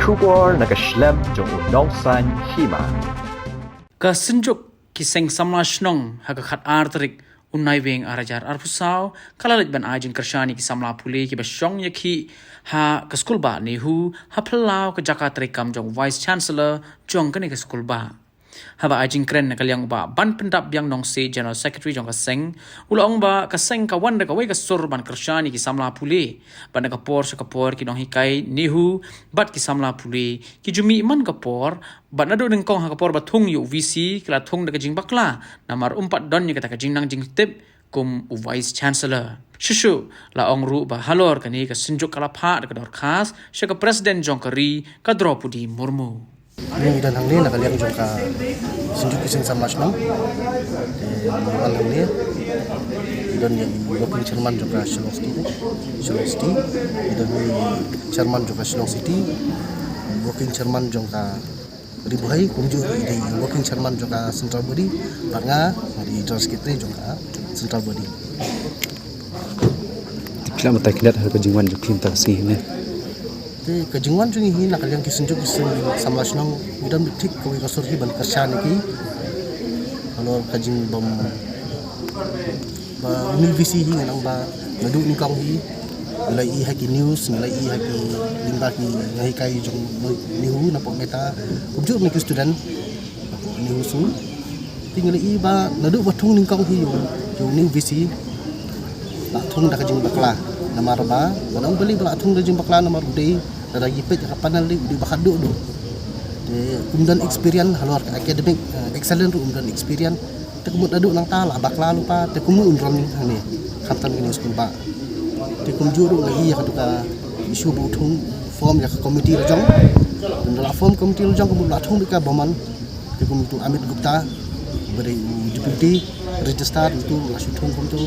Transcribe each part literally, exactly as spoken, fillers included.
Khubor na ka shlem jong u Nongsaiñ Hima. Ka Synjuk ki Seng Samla Shnong ha ka khat ar tarik u Naiwieng ar hajar arphew saw ka la leit ban ai jingkyrshan ïa ki samla pule kiba shong ïakhih ha ka skulbah NEHU ha phyllaw ka jaka treikam jong Vice Chancellor jong kane ka skulbah. Haba ai jingkren na ka liang u Bah Banpyndap Biang Nongsiej, General Secretary jong ka seng, u la ong ba ka seng ka wan da kawei ka sur ban kyrshan ïa ki samla pule. Bad na ka por sha ka por ki nonghikai NEHU bad ki samla pule ki ju mih man ka por, bad naduh nyngkong ha ka por ba thung ïa u VC ki la thung da ka jingbakla namar um pat don ïa kata ka jingnang jingtip kum u Vice Chancellor. Shuh shuh la ong ruh ba halor kane ka Synjuk ka la phah da ka dorkhas sha ka President jong ka ri, ka Droupadi Murmu. Ngi don hangne na ka liang jong ka Synjuk ki Seng Samla Shnong. Te ngi wan hangne, ngi don ïa i Working Chairman jong ka Shillong City, Shillong City. Ngi don ïa i Chairman jong ka Shillong City, Working Chairman jong ka Ri Bhoi, kumjuh i dei Working Chairman jong ka Central Body, bad nga nga dei General Secretary jong ka Central Body. Tip shlak mynta khyndiat ha ka jingwan jong phi mynta ka sngi ne. Te ka jingwan jong ngi hi na ka liang ki Synjuk ki Seng Samla Shnong, ngi don beit thik kawei ka sur hi ban kyrshan ïa ki. Halor ka jingbym, ba une u VC hi ngan ong ba naduh nyngkong hi ngi la ïohi ha ki news, ngi la ïohi ha ki lyngba ki nonghikai jong NEHU, napoh Meta, kumjuh na ki student NEHUSU. Te ngi la ïohi ba naduh ba thung nyngkong hi ïa u, ïa une u VC la thung da ka jingbakla. Namar ba, ba nang bali ba la thung da jingbakla namar u dei, lada ngi peit ïa ka panel dei, u dei ba khatduh duh. Te um don experience halor ka academic, eh, excellent ruh um don experience. Te kumno naduh nangta la bakla lypa, te kumno un run hangne, khamtam kine skulbah. Te kumjuh ruh nga ïohi ïa katu ka issue ba u thung form ïa ka committee la jong. Te la form committee la jong kumno la thung beit ka bymman. Te kum utu Amit Gupta, ba dei u Deputy Registrar, utu la shu thung kumtu.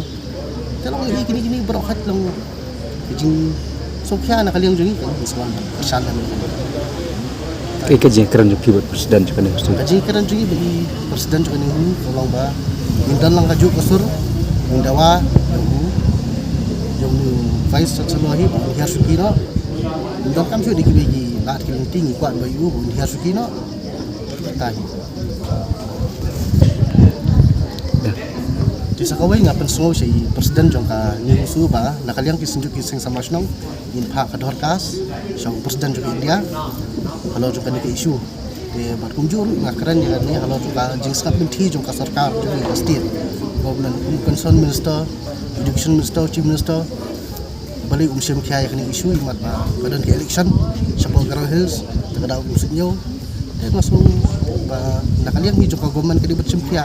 Te long hi kine kine baroh khat long ka jingsngewkhia na ka liang jong ngi, ka jingsngewsih kyrshan na ka liang. Kaei ka jingkren jong phi bad President jong kane ka President? Ka jingkren jong ngi bad i President jong kane ka NEHU, ka long ba ngin don lang kajuh ka sur, ngin dawa ïa u, ïa u Vice Chancellor hi ba un hiar shuki noh. Ngin donkam shuh da kiwei ki lad ki lynti, ngi kwah ba ïa u ba un hiar shuki noh. Te sa kawei nga pynsngew sha i President jong ka NEHUSU ba na ka liang ki Synjuk ki Seng Samla Shnong ngin phah ka dorkhas sha u President jong ka India halor jong kane ka issue. Te bad kumjuh ruh nga kren ïa kane halor jong ka jingsngap lynti jong ka sorkar jong ka state government, kum concerned minister, education minister, chief minister, balei um shim khia ïa kane ka issue, imat ba ka don ka election shapoh Garo Hills, te ka daw um sngewthuh. Te nga sngew ba na ka liang hi jong ka government ka dei ban shim khia.